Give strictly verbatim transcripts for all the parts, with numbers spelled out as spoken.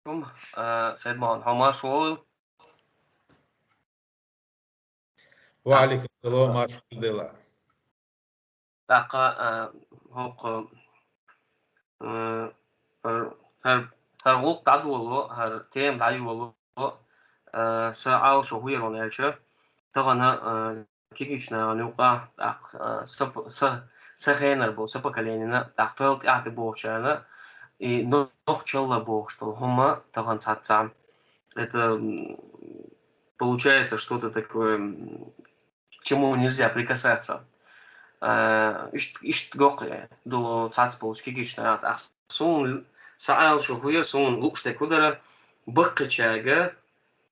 алейкум. А, Сайд-Мохьмад, хьо марша вогӀийла. Ва алейкум салам, марша вогӀийла. ТӀаккха, а, хӀокху, а, хӀар, хӀар гӀуллакх дӀадоло, хӀара тема дӀайоло, а, са Ӏалашо хӀу яр аьлча, тахана, а, кегийчу нахана юкъахь, тӀаккха, а, са п-, са, са хенара болу, са поколенина, тӀаккха тӀаьхьа тӀе богӀучарна, и нохчалла бохуш долу хӀума тахана цхьацца. Это, м, получается что-то такое, м, к чему нельзя прикасаться. А, ишт-, иштта гохь, э, ду цхьацца болчу кегийчу нахана. Суна, са Ӏалашо хӀу яр, суна лууш дерг хӀу дара, баккхийчаьрга,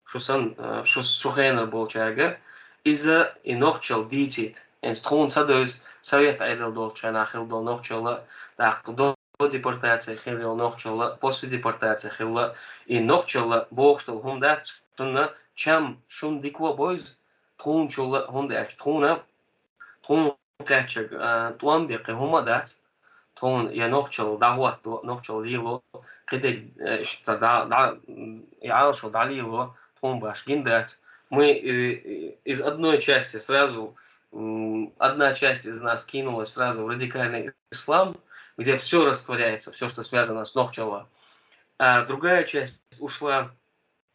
шу сан, э, шу, шу хенара болчаьрга, иза и нохчалла дийцийта. ХӀинца тхуна ца девза, совет Ӏедал долчу хенахь хилла долу нохчалла, тӀаккха до депортации хилла йолу нохчалла, после депортации хилла, и нохчалла бохуш долу хӀума дац, цунна чам шуна дика а бевза, тхуначул а, хӀунда аьлча тхуна, тхуна кхаьччиг, а, тӀом бен кхин хӀума а дац, тхуна я нохчалла дӀахӀотто, нохчалла лело, кхидерг, э, иштта дӀа, дӀа, м, и Ӏалашо дӀалело, тхуна башха гина дац. Мы, э, э, из одной части сразу, м, одна часть из нас кинулась сразу в радикальный ислам, где всё растворяется, всё, что связано с нохчалла. А другая часть ушла,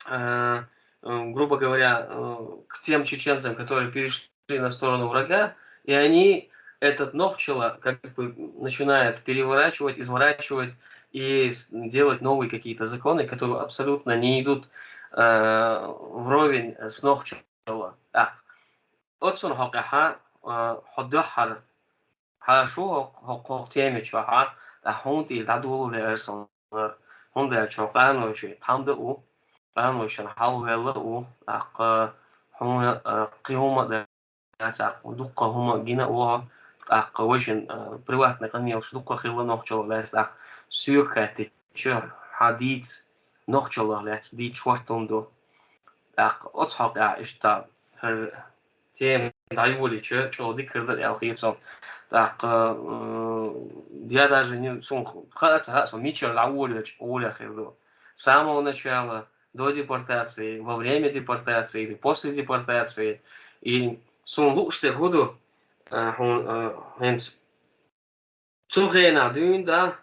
э, э, грубо говоря, э, к тем чеченцам, которые перешли на сторону врага, и они этот нохчалла как бы начинают переворачивать, изворачивать и с-, делать новые какие-то законы, которые абсолютно не идут, э, вровень с нохчалла. Так. Оццун хьокъехьа, э, хьо дуьххьара хьан шу хӀокху, хӀокху, хӀокху теми чохь, тӀаккха хьуна тӀера дӀадолале ара сан, хӀунда аьлча хьо къанойши тхьамда а ву, къанойшна хьалхаваьлла а ву, тӀаккха хьуна, а, кхин хӀума а дац, тӀаккха дуккха хӀума гина а ву хьо, тӀаккха вайшин, а, приватный къамелаш дуккха хилла нохчаллах лаьцна, тӀаккха соьга хаьттича, хьан дийца нохчаллах лаьцна дийца шорта хӀума ду. ТӀаккха оцу хьокъехь иштта хӀара тема дӀайолийча, чӀогӀа дика хир дара аьлла хета суна. ТӀаккха, м, я даже не, суна хаа ца хаьа, со мичара дӀаволавелча гӀоле хир ду. С самого начала, до депортации, во время депортации или после депортации. И суна лууш дерг хӀу ду, а, хьуна, а, хӀинца цу хенахь дуьйна да,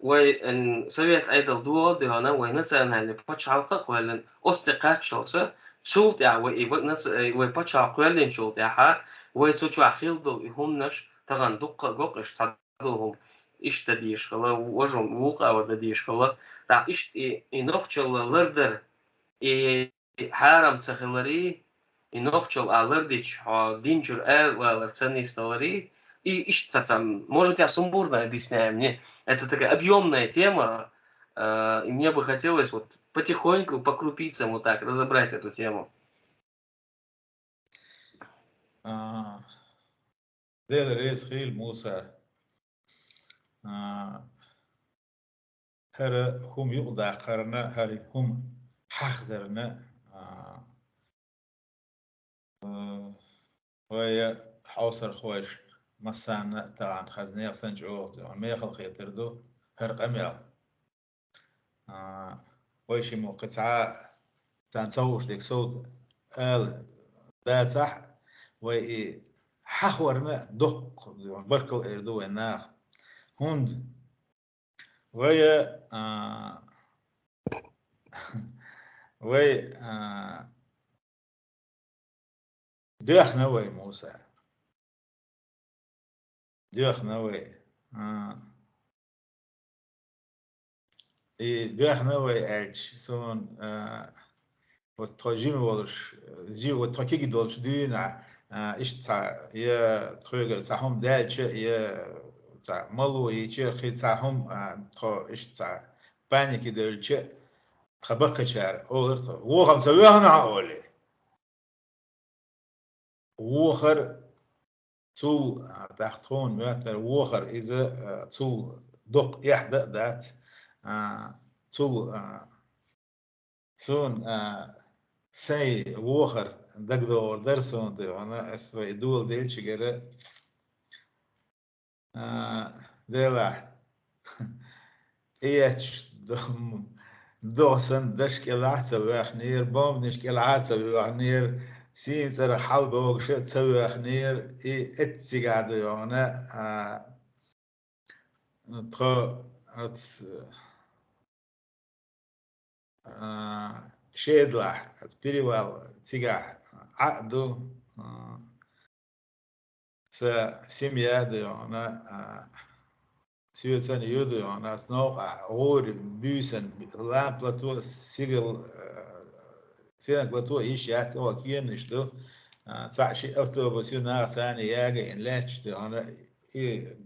вай, м, совет Ӏедал догӀа а доьгӀна, вай национальный пачхьалкх а кхоьллина, оцу тӀе кхаччалца, цул тӀаьхьа вай и вай нац-, э, вай пачхьалкх кхоьллинчул тӀаьхьа, вай цу чохь хилла долу и хӀуманаш тахана дуккха а го-кх, иштта цхьадолу хӀума иштта дан дезаш хилла, важа хӀума вукху агӀор дан дезаш хилла. ТӀаккха иштта и, и нохчалла лардар, и хьарам ца хиларе, и нохчалла а лардича, хьо дин чуьра аравалар ца нисдаларе, и иштта ца, ца, может, я сумбурно объясняю, мне это такая объёмная тема, э, и мне бы хотелось вот потихоньку, по крупицам вот так разобрать эту тему. А, Дела реза хуьлда, Муса. А, хӀара хӀума юкъадаккхарна, хӀара хӀума хьахдарна, а, а, вай хьовсархойшна массарна а тахана хазна санна чӀогӀа мехала хетар ду хӀара къамел. А, вай шиммо кхин цхьа царна ца хууш дерг совца ала дацахь, вай и хьахорна доккха баркалла эр ду вайн наха. ХӀунда вай, а, вай, а, доьхна вай, Муса. Доьхна вай. А. И доьхна вай аьлча, суна, а, вот тхо жима волуш, жи-, вот тхо кегий долчу дуьйна, а, иштта цхьа, я тхоьгара цхьа хӀума даьлча, я цхьа мало йича, кхин цхьа хӀума, а, тхо иштта цхьа панике девлча, тхан баккхийчара олура тхо: «Вохам ца воьхна хьо», — олий. Вохар цул, а, тӀаккха тхуна моьттара вохар иза, а, цул доккха эхь дан а дац, а, цул, а, суна, а, сайн вохар дагадогӀур дара суна тӀе, вана ас вай доладелчигара. А, делахь. ТӀеэцча, м, догӀа санна даш кӀелахь а ца воьхнера, бомбанаш кӀелахь а ца воьхнера, сийна цӀарах хьалбогуш а ца воьхнера, и эццигахь ду йоӀана, а, тхо ац, а, шедалахь, ац перевал цигахь Ӏа а ду, а, Са семья а ду йоӀана, а, соьца а ю ду йоӀана, ас новкъахь гӀури буьйсан лампа лато, сигал, а, сиренк лато йиш яц, оха кеманаш ду. А, цхьаъ ши автобус ю, наха царна яга йина лаьтташ ду йоӀана, и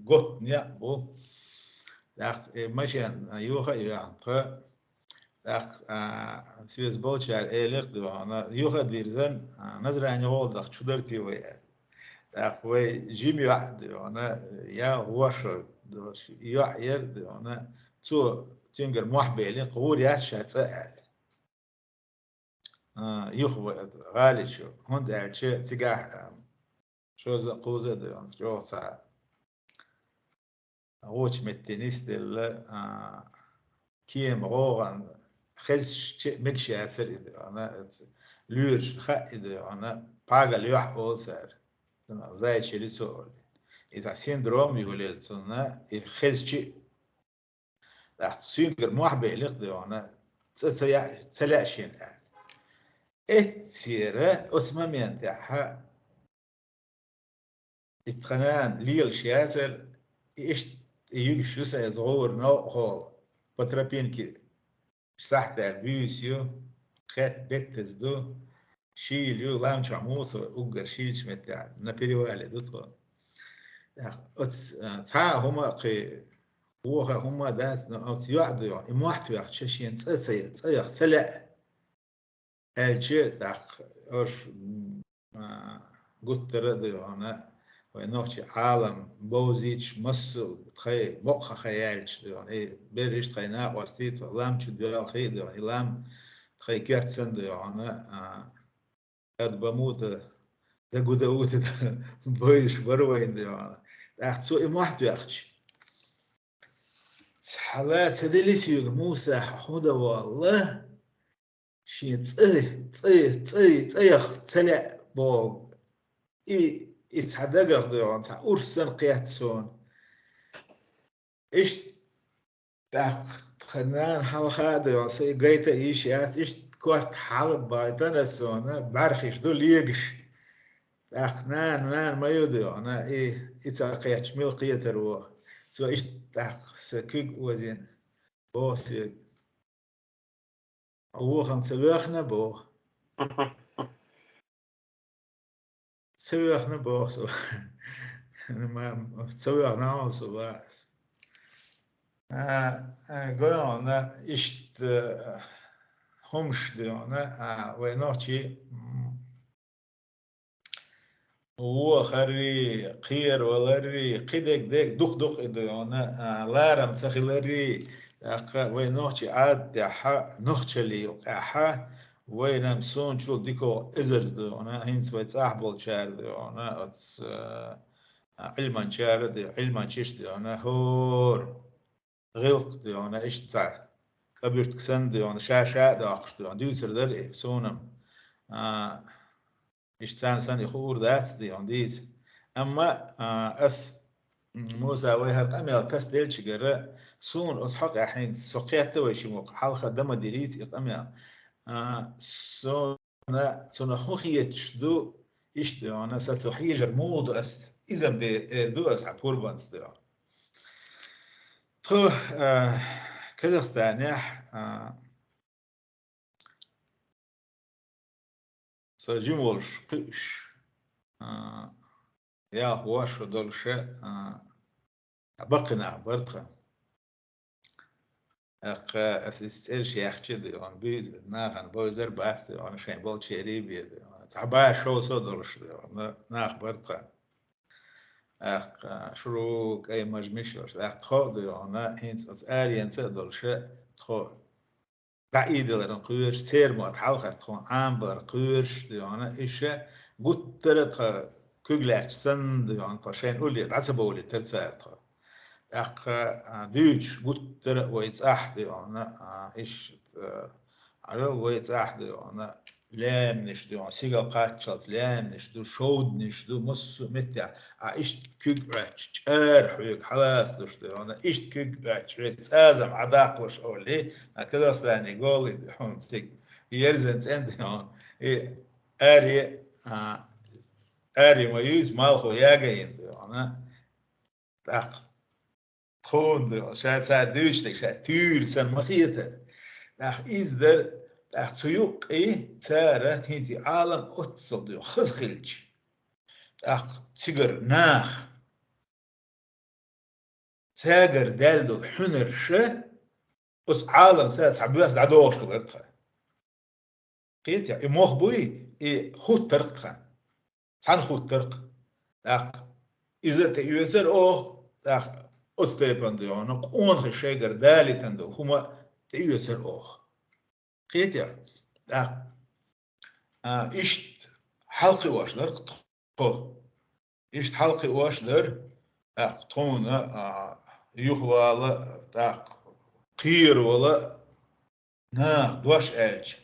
готта некъ бу. ТӀаккха и машен, а, юха а йоьхна тха. ТӀаккха, а, соьца болчара элира ду йоӀана, юха а дирзина, а, Назране гӀолла даха чу дара те вай аьлла. ТӀаккха вай жима йоӀ а ду йоӀана, я вошо долуш йоӀ яра ду йоӀана, цо цуьнгара мохь белира, кху гӀур яц ша цӀа аьлла. А, юха вай гӀали чу, хӀунда аьлча цигахь, а, шозза а кхузза а ду йоӀана, чӀогӀа цхьа гӀочу метте нисделла, а, кема гӀогӀан хезча а мегаш яцара и ду йоӀана, оцу лоьрашна хаьа и ду йоӀана, пхьагал йоӀ олу цара, цунах зайчий лицо олу. И цхьа синдром йолийла цунна, и хезча а. ТӀаккха цуьнгара мохь белира ду йоӀана, цӀа ца яа, ца лаьа шена аьлла. Эццера оцу моментехь И тхан нана лелаш яцара, и иштта и юьгуш ю сайн иза гӀура новкъахула, по тропинке сахьтаьрга буьйса ю, кхетта беттаза ду, шийла ю, лам чохь муса уггар шийлачу меттехь, на перевале ду тхо. ТӀаккха оцу, а, цхьа а хӀума а кхин, воху а хӀума а дац, но оцу йоӀ ду йоӀ, и мохь тоьхча шена цӀа ца, цӀа яха ца лаьа. Аьлча, тӀаккха уьш, м, а, гуттара а ду йоӀана, вай нохчийн Ӏалам бовзийча, массо а тхайн мукъа хан яьлча ду йоӀана, и берриш тхайн накъостий, тхо лам чу доьлхий а ду йоӀана, и лам тхайн керт санна ду йоӀана, а, ад бамута, да гуда ута, бойуш бара вайна ду йоӀана. ТӀаккха цо и мохь тоьхча, цхьа ла ца дели соьга, Муса, хьо хӀун дан волла? Шен цӀа, цӀа, цӀа, цӀа яха ца лаьа боху. И, и цхьа дагах ду йоӀана, цхьа урс санна кхетта суна. Иштта тӀаккха тхан нана хьалха а ду йоӀана, сайн гайта а йиш яц, иштта корта хьалабайтина суна, бӀаьрхиш ду легаш. ТӀаккха нана, нана ма ю ду йоӀана, и, и ца кхетча, мила кхетар ву. Цо иштта тӀаккха сан куьг озийна, боху соьга. Вохам ца воьхна боху. Ца воьхна боху со. Ма, ца воьхна хьуна со, бац. А, а, гой хьуна, иштта, а, хӀумаш ду йоӀана, а, вай нохчий, м, вохаррий, кхераваларрий, кхидерг дерг дукха-дукха и ду йоӀана, а, ларам ца хиларрий, тӀаккха вай нохчийн Ӏадатехь, нохчаллин юкъехь, вайна-м суна чул дикогӀа эзарза ду йоӀана, хӀинца вай цӀахь болчара ду йоӀана, оцу, а, Ӏилманчара а ду, Ӏилманчаш а ду йоӀана, хӀора гӀиллакх ду йоӀана, иштта цхьа кӀабуьртиг санна ду йоӀана, ша-ша а доккхуш ду йоӀана, дуьйцур дара и суна-м. А, иштта царна санна и хуур дац ду йоӀана дийца. Амма, а, ас, м, Муса, вай хӀара къамел тасаделчигара, суна оцу хьокъехь хӀинца со кхетта вай ши мукъа, хьалха дан ма дирийца и къамел. А, суна цунах хӀун хеташ ду, иштта ду йоӀана, сан цу хьежар муха ду ас, иза-м де-, эр ду ас хьан пурбанца ду йоӀана. Тхо, а, Казахстанехь, а, со жима волуш кхуьуш, а, ялх-ворхӀ шо долуш, а, баккхий нах бара тхан. ТӀаккха ас иза цӀераш яьхча а ду йоӀана, буьйса нахана бовзар а бац ду йоӀана, шайн болчерий а бен ду йоӀана. Цхьа бӀе шовзткъа сов долуш ду йоӀана, нах бара тхан. ТӀаккха шура кӀайн мажа миш йолуш, тӀаккха тхо а ду йоӀана, хӀинца оцу аренца а долуш, тхо дӀаийдаларна кхоьруш, церан мотт хьалхара тхуна Ӏамабаларна кхоьруш ду йоӀана, иша гуттара а тхан куьг лаьтташ санна ду йоӀана, тхо шайна уллера дӀа ца бовлийтара цара тхо. ТӀаккха, а, дуьйцуш гуттара а вай цӀахь ду йоӀана, а, иша э, Ӏарал вай цӀахь ду, хьона лаьмнаш ду, хьона сигал кхаччалц лаьмнаш ду, шовданаш ду, массо а меттехь. А иштта куьг Ӏоьттича, чӀара хьоьга хьалаца луш ду, хьона иштта куьг Ӏоьттича, вай цӀазам Ӏадаккхалуш олий, а Казахстане голий ду, хьона цига. Ерзан цӀен ду, хьона. И аре, а, аре ма юйс, малхо ягайина ду, хьона. ТӀаккха тхуна ду, ша цара дуьйцург ша туьйра санна ма хетара. ТӀаккха иза дара, тӀаккха цу юккъе цара хӀинца и Ӏалам оццул ду, хаза хилча. ТӀаккха цигара наха, цаьгара даьлла долу хьуьнарша, оцу Ӏалам цара цхьа боьсса дӀадохуш хилар тхан. Кхетий, и мох буй, и хӀуттарх тхан. Цхьаьна хӀуттарх. ТӀаккха иза тӀеоьцура оха, тӀаккха оцу тайпана ду, хьона къонахий шайгара далийтина долу хӀума тӀеоьцура оха. Кхетий, тӀаккха, а, иштта хьалакхиош дара тхо. Иштта хьалакхиош дара, тӀаккха тхуна, а, юхавала, тӀаккха кхеравала, наха дош аьлча,